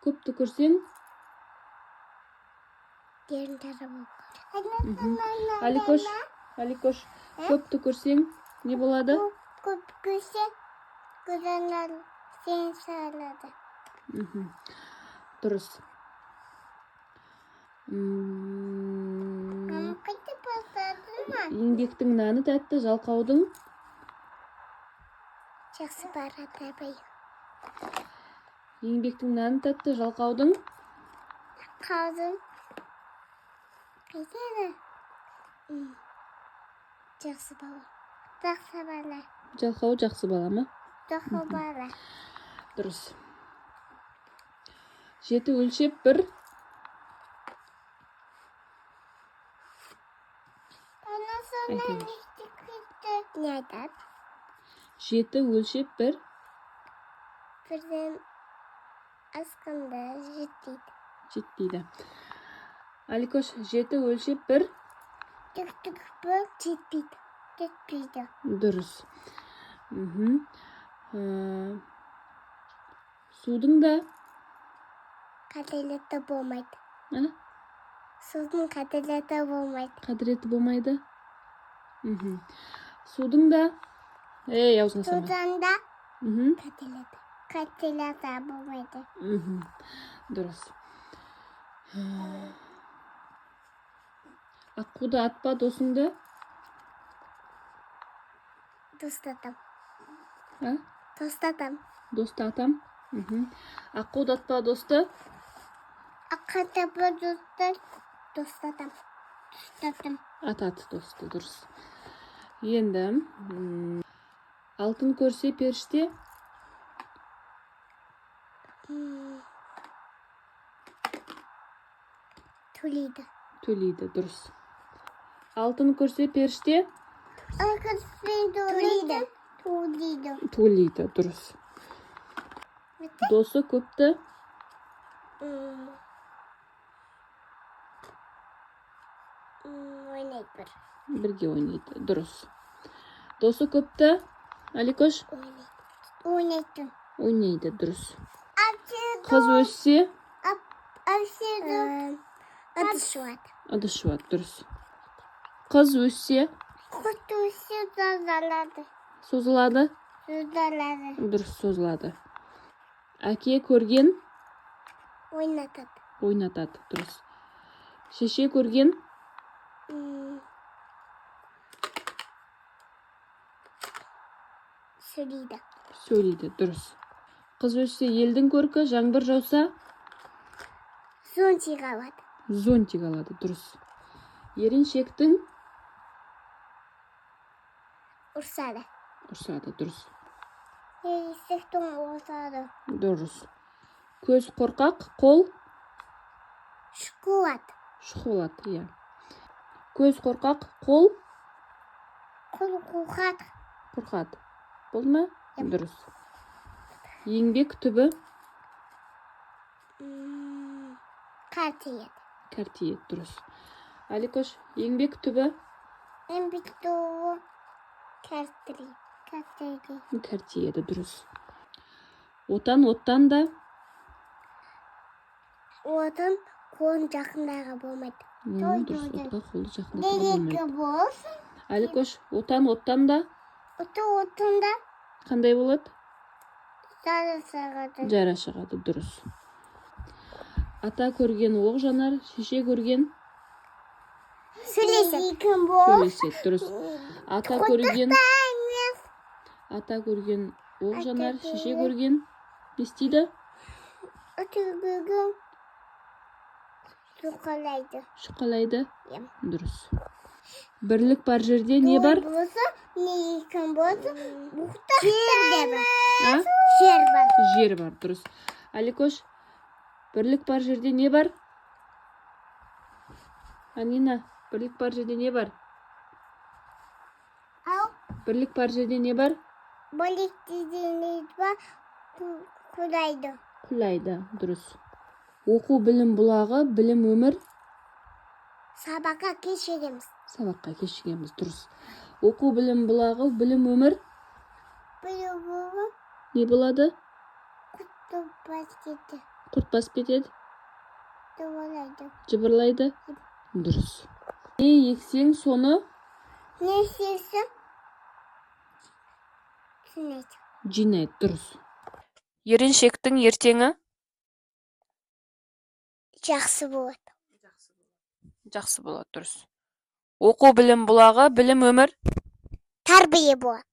Көп түкірсең? Терің таза болып қалады. Аликош, Аликош, көп түкірсең не болады? Көп көрсе, көзіңнен сен салады. Дұрыс. Қайтып бастады ма? Еңбектің наны тәтті, жалқаудың Жақсы барады абай. Еңбектің наны тәтті, жалқаудың Қалдың. Қайтеді? Жақсы бала. Жақсы бала. Жалқау жақсы бала ма? Жақсы бала. Дұрыс. Жеті өлшеп бір Анасынан кетті. Не айтады? Жеті өлшеп бір Бірден асқанда жетпейді. Жетпейді. Аликош, жеті өлшеп бір Түк-түк бір жетпейді. Жетпейді. Дұрыс. Судың да Қателеті болмайды. А? Судың қателеті болмайды. Қадіреті болмайды. Судың да, ей, аузыңа салма. Судан да қателеті. Қателеті болмайды. Дұрыс. Аққуды атпа, досыңды Достатам. А? Достатам. Досты атам. Аққуды атпа, досты Аққатапы достар. Достатам. Достатам. Атады досты, дұрыс. Енді алтын көрсе періште Төлейді. Төлейді, дұрыс. Алтын көрсе періште Төлейді. Төлейді. Төлейді, дұрыс. Досы көпті Ойнайды бір. Бірге ойнайды, дұрыс. Досы көпті, Аликош? Ойнайды. Ойнайды. Ойнайды, дұрыс. Қыз өссе Ыдыс жуады. Ыдыс жуады, дұрыс. Қыз өссе Қыз өссе созылады. Созылады? Созылады. Дұрыс, созылады. Әке көрген Ойнатады. Ойнатады, дұрыс. Шеше көрген Сөйлейді. Сөйлейді, дұрыс. Қыз өссе елдің көркі, жаңбыр жауса Зонтик алады. Зонтик алады, дұрыс. Еріншектің Ұрсады. Ұрсады, дұрыс. Еріншектің ұрсады. Дұрыс. Көз қорқақ, қол Шұқылады. Шұқылады, иә. Көз қорқақ, қол Қол қорқады. Қорқады. Болды ма? Иә. Дұрыс. Еңбек түбі Қартиеді. Кәртиеді, дұрыс. Аликош, еңбек түбі Еңбек түбі кәртиеді. Кәртиеді. Кәртиеді, дұрыс. Отан оттан да Отын қолын жақындауға болмайды. Той, Дұрыс, той, той. отқа қолды жақындатуға болмайды. Береке болсын. Аликош, отан оттан да Оты отын да қандай болады? жара шығады. Жара шығады, дұрыс. Ата көрген оқ жанар, шеше көрген Сөйлеседі. Сөйлеседі, дұрыс. Ата көрген Емес. Ата көрген оқ Ата жанар, шеше көрген- көрген не істейді? Ата көрген шұқылайды. Шұқылайды. Иә. Дұрыс. Бірлік бар жерде не бар? Болса, не екен болса, жер де бар. А? Жер бар. Жер бар, дұрыс. Аликош, бірлік бар жерде не бар? Анина, бірлік бар жерде не бар? Ал Бірлік бар жерде не бар? Бірлік жерде не бар? Құлайды. Құлайды, дұрыс. Оқу білім бұлағы, білім өмір. Сабаққа кешігеміз. Сабаққа кешігеміз, дұрыс. Оқу білім бұлағы, білім өмір. Білім өмір Не болады? Құтты бас кетті. Құрт басып кетеді. Жыбырлайды. Жыбырлайды. Дұрыс. Не ексең, соны Не істесін? Түсінеді. Жинайды. Дұрыс. Еріншектің ертеңі Жақсы болады. Жақсы болады. Дұрыс. Оқу — білім бұлағы, білім — өмір Тәрбие болады.